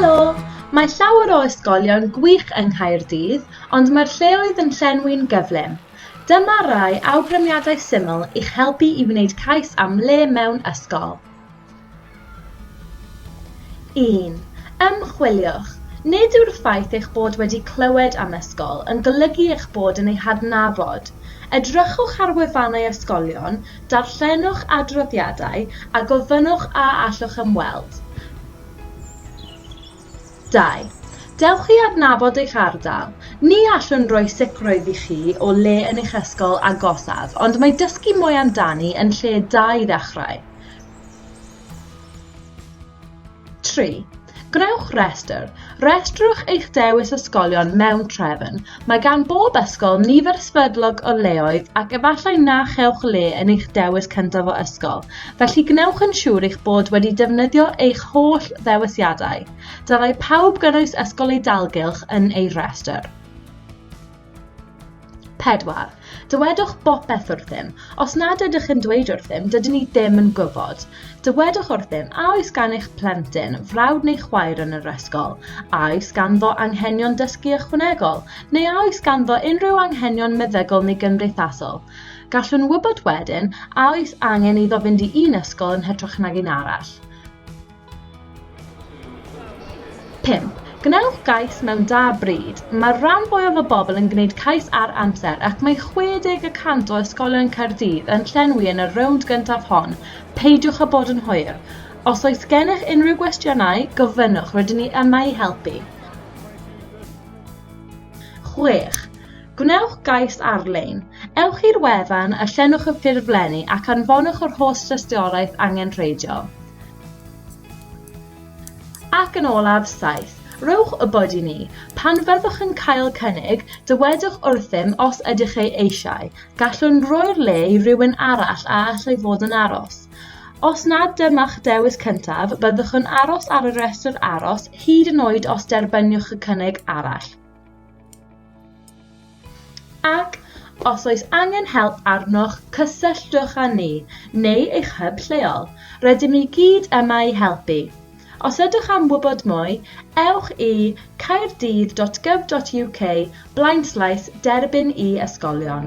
Helo! Mae llawer o ysgolion gwych yng Nghaerdydd, ond mae'r lleoedd yn llenwi'n gyflym. Dyma rai awgrymiadau syml i'ch helpu i wneud cais am le mewn ysgol. 1. Ymchwiliwch. Nid yw'r ffaith eich bod wedi clywed am ysgol yn golygu eich bod yn ei hadnabod. Edrychwch ar wefannau ysgolion, darllenwch adroddiadau a gofynnwch a allwch ymweld. 2. Dewch i adnabod eich ardal. Ni allwn roi sicrwydd i chi o le yn eich ysgol agosaf, ond mae dysgu mwy amdani yn lle da i ddechrau. 3. Gwnewch restr. Restrwch eich dewis ysgolion mewn trefn. Mae gan bob ysgol nifer sefydlog o leoedd ac efallai na chewch le yn eich dewis cyntaf o ysgol, felly gwnewch yn siŵr eich bod wedi defnyddio eich holl ddewisiadau. Dylai pawb gynnwys ysgol eu dalgylch yn eu rhestr. 4. Dywedwch bopeth wrthym. Os nad ydych yn dweud wrthym, dydyn ni ddim yn gwybod. Dywedwch wrthym a oes gan eich plentyn frawd neu chwaer yn yr ysgol, a oes ganddo anghenion dysgu ychwanegol, neu a oes ganddo unrhyw anghenion meddygol neu gymdeithasol. Gallwn wybod wedyn a oes angen iddo fynd i un ysgol yn hytrach nag un arall. 5. Gwnewch gais mewn da bryd. Mae'r rhan fwyaf o bobl yn gwneud cais ar amser ac mae 60 y cant o ysgolion Caerdydd yn llenwi yn y rownd gyntaf hon. Peidiwch â bod yn hwyr. Os oes gennych unrhyw gwestiynau, gofynnwch, rydyn ni yma i helpu. 6. Gwnewch gais ar-lein. Ewch i'r wefan a llenwch y ffurflenni ac anfonwch yr holl dystiolaeth angenrheidiol. Ac yn olaf, 7. Rhowch wybod i ni. Pan fyddwch yn cael cynnig, dywedwch wrthym os ydych ei eisiau. Gallwn roi'r le i rywun arall a allai fod yn aros. Os nad dyma'ch dewis cyntaf, byddwch yn aros ar y rhestr aros hyd yn oed os derbyniwch y cynnig arall. Ac os oes angen help arnoch, cysylltwch â ni neu eich hyb lleol. Rydym i gyd yma i helpu. Os ydych am wybod mwy, ewch i caerdydd.gov.uk blaenslaes derbyn i ysgolion.